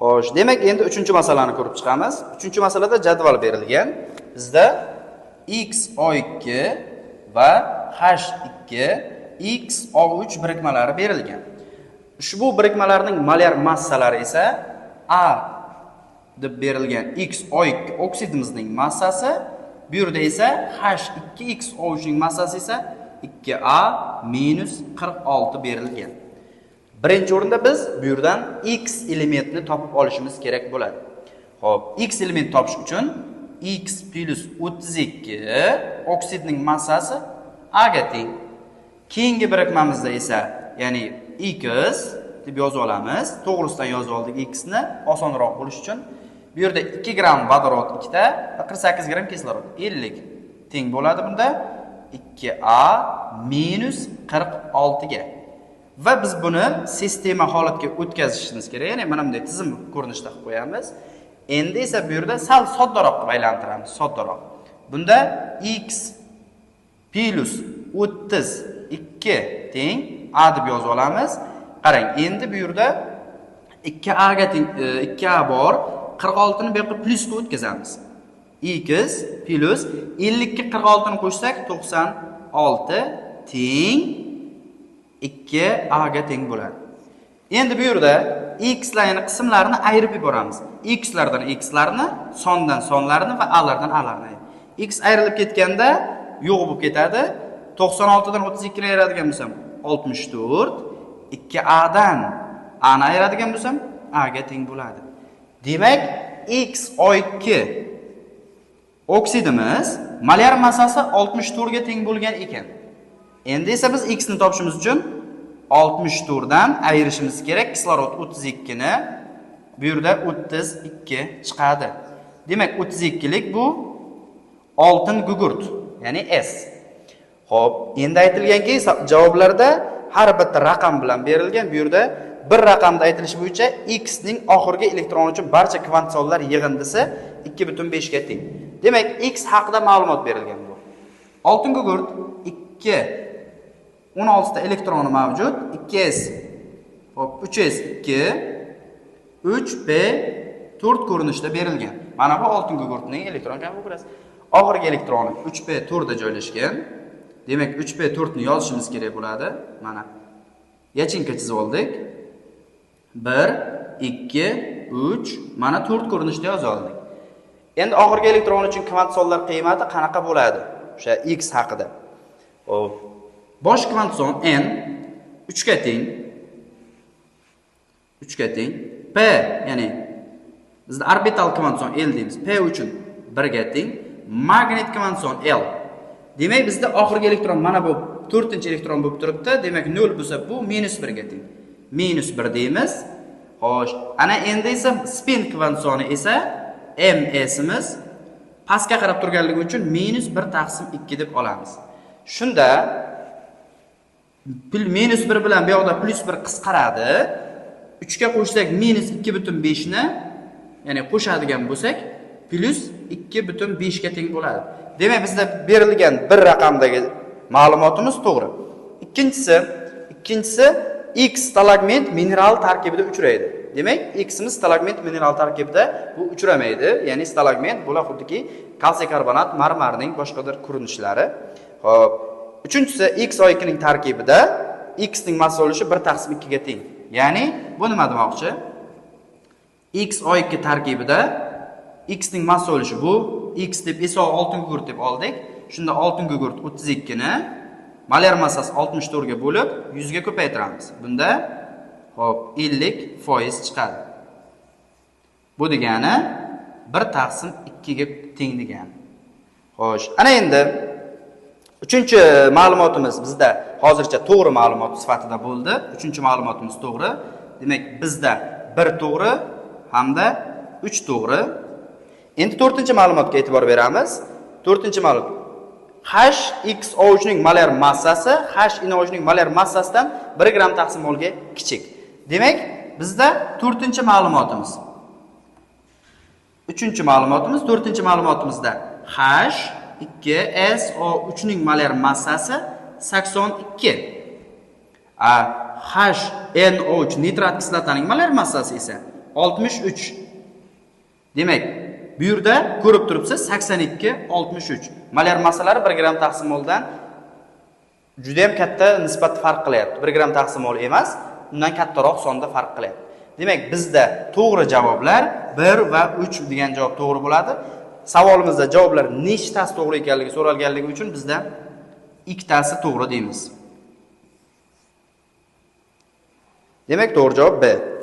Xo'sh, demak, endi 3-masalani ko'rib chiqamiz. 3-masalada jadval berilgan. Bizda XO2 va H2 XO3 birikmalari berilgan. Ushbu birikmalarning molyar massalari esa A deb berilgan XO2 oksidimizning massasi, bu yerda esa H2XO3 ning massasi esa 2A minus 46 berilgan. Birinchi o'rinda biz bu yerdan X elementni topib olishimiz kerak bo'ladi. Xo'p, X element topish uchun X plus 32 oksidning massasi A ga teng. Keyingi birikmamizda esa, ya'ni X deb yozib olamiz. To'g'risidan yozib oldik X ni osonroq bo'lish uchun. Bu yerda 2 gramm vodorod ikkita va 48 gramm kislorod 50 teng bo'ladi bunda 2A minus 46 ga. Va biz buni sistema holatga o'tkazishimiz kerak. Ya'ni mana bunday tizim ko'rinishida qilib qo'yamiz. Endi esa bu yerda sal soddaroq qilib aylantiramiz, soddaroq. Bunda X plus 32 teng A deb yozib olamiz. Qarang, endi bu yerda 2A ga teng, 2A bor, 46 ni bu yoqqa plusga o'tkazamiz. X plus 50 ga 46 ni qo'shsak 96 teng 2A ga teng bo'ladi. Endi bu yerda x larning qismlarini ayirib yuboramiz. X lardan x larni, sondan sonlarni va a lardan a larni. X ayrilib ketganda yo'q bo'lib ketadi. 96 dan 32 ni ayiradigan bo'lsam 64, 2A dan a ni ayiradigan bo'lsam a ga teng bo'ladi. Demak, XO2 oksidimiz molyar massasi 64 ga teng bo'lgan ekan. Endi esa biz X ni topishimiz uchun 64 dan ayirishimiz kerak kislorod 32 ni. Bu yerda 32 chiqadi. Demak, 32 lik bu oltin gugurt, ya'ni S. Xo'p, endi aytilganki, javoblarda har bitta raqam bilan berilgan. Bu yerda bir raqamda aytilishi bo'yicha X ning oxirgi elektroni uchun barcha kvant sonlar yig'indisi 2.5 ga teng. Demak, X haqida ma'lumot berilgan bu. Oltin gugurt 2 16 ta elektroni mavjud. 2s, hop, 3s 2, 3p 4 ko'rinishda berilgan. Mana bu oltin gugurtning elektron konfiguratsiyasi. Oxirgi elektroni 3p 4 da joylashgan. Demak, 3p 4 ni yozishimiz kerak bo'ladi. Mana yachinka chizib oldik. 1, 2, 3, mana 4 ko'rinishda yoza oldik. Endi oxirgi elektron uchun kvant sonlar qiymati qanaqa bo'ladi? O'sha X haqida. Xo'p. Bosh kvant son N 3 ga teng. 3 ga teng. P, ya'ni bizda orbital kvant son L deymiz. P uchun 1 ga teng. Magnit kvant son L. Demak, bizda oxirgi elektron mana bu 4-elektron bo'lib turibdi. Demak, 0 bo'lsa bu -1 ga teng. -1 deymiz. Xo'sh, ana endi esa spin kvant soni esa MS'imiz pastga qarab turganligi uchun -1/2 deb olamiz. Shunda -1 bilan bu yoqda +1 qisqaradi. 3 ga qo'shsak -2.5 ni, ya'ni qo'shadigan bo'lsak +2.5 ga teng bo'ladi. Demak, bizda berilgan bir raqamdagi ma'lumotimiz to'g'ri. Ikkinchisi X stalagment mineral tarkibida uchraydi. Demak, X'imiz stalagment mineral tarkibida bu uchramaydi. Ya'ni stalagment bular xuddiki kalsiy karbonat marmarning boshqadir ko'rinishlari. Xo'p, uchinchisi XO2 ning tarkibida X ning massa ulushi 1/2 ga teng. Ya'ni bu nima demoqchi? XO2 tarkibida X ning massa ulushi bu X deb esa oltin gugurt deb oldik. Shunda oltin gugurt 32 ni molyar massasi 64 ga bo'lib 100 ga ko'paytiramiz. Bunda hop 50% chiqadi. Bu degani 1/2 ga teng degani. Xo'sh, ana endi 3-ma'lumotimiz bizda hozircha to'g'ri ma'lumot sifatida bo'ldi. 3-ma'lumotimiz to'g'ri. Demak, bizda 1 to'g'ri hamda 3 to'g'ri. Endi 4-ma'lumotga e'tibor beramiz. 4-ma'lumot HXO3 ning molyar massasi HNO3 ning molyar massasidan 1 gramm taqsim molga kichik. Demak, bizda 4-ma'lumotimiz. 3-ma'lumotimiz, 4-ma'lumotimizda H2SO3 ning molyar massasi 82. HNO3 nitrat kislotaning molyar massasi esa 63. Demak, bu yerda ko'rib turibsiz 82, 63. Molyar massalari 1 gramm taqsim moldan juda ham katta nisbat farq qilyapti. 1 gramm taqsim mol emas, undan kattaroq sonda farq qilyapti. Demak, bizda to'g'ri javoblar 1 va 3 degan javob to'g'ri bo'ladi. Savolimizda javoblar nechtasi to'g'ri ekanligi so'ralganligi uchun bizda ikkitasi to'g'ri deymiz. Demak, to'g'ri javob B.